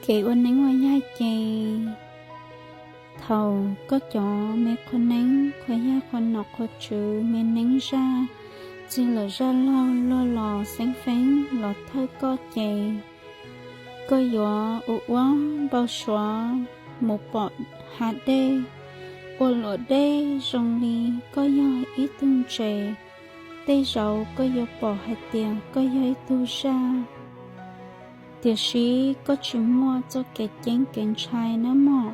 Kev ua neeb ua yaig ces thaum koj cov me qhua neeb, qhua yaig, qhua nom qhua tswv, me neeb zaj txwg lawm zaj laug luag los xeeb feeb los thawj koj ces koj yuav ua ua npau suav mus pom hav dej, ua luam dej zoo li koj yog ib tug ntses. Tej zaum koj yuav pom hais tias koj yog ib tug zaj, tiam sis koj tsis muaj txoj kev ceeb kev ntshai nawb mog.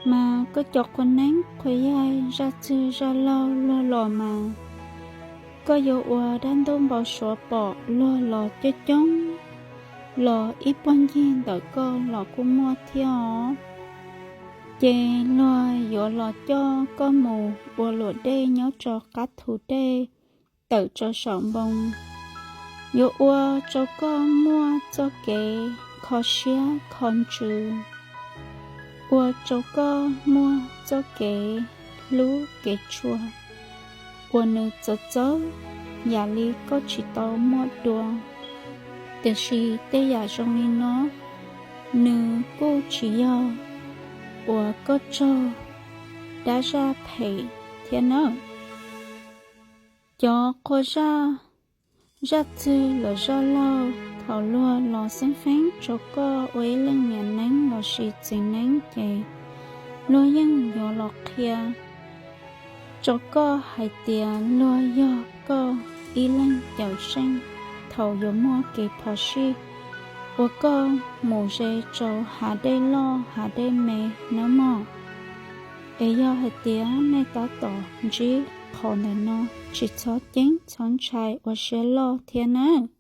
Mas koj cov qhua neeb qhua yaig zaj txwg zaj laug luag los mas koj yuav ua dab ntub npau suav pom luag los coob coob, los ib puag ncig ntawm koj los kuj muaj thiab os. Ces luag yuav los coj koj mus ua luam dej nyob rau qab thu dej tawm rau saum npoo, yuav ua rau koj muaj txoj kev kho siab kho ntsws, ua rau koj muaj txoj kev hlub kev tshua uas nws txawv txawv yam li koj tsis tau muaj dua. Tiam sis tej yam zoo li no nws kuj tsis yog uas koj raug dab zaj phem thiab nawb. Cov qhua zaj, zaj txwg lawm zaj laug, thaum luag los xeeb feeb rau koj ua ib leej niam neeb lossis txiv neeb ces luag yeej yuav los qhia rau koj hais tias luag yog koj ib leeg cawm seej thaum yuav muaj kev phom sij uas koj mus ze rau hav dej loj hav dej me nawb mog. Es yog hais tias nej tab tom ntsib qhov ntawm no, tsis txhob ceeb txhob ntshai ua siab loj thiab nawb.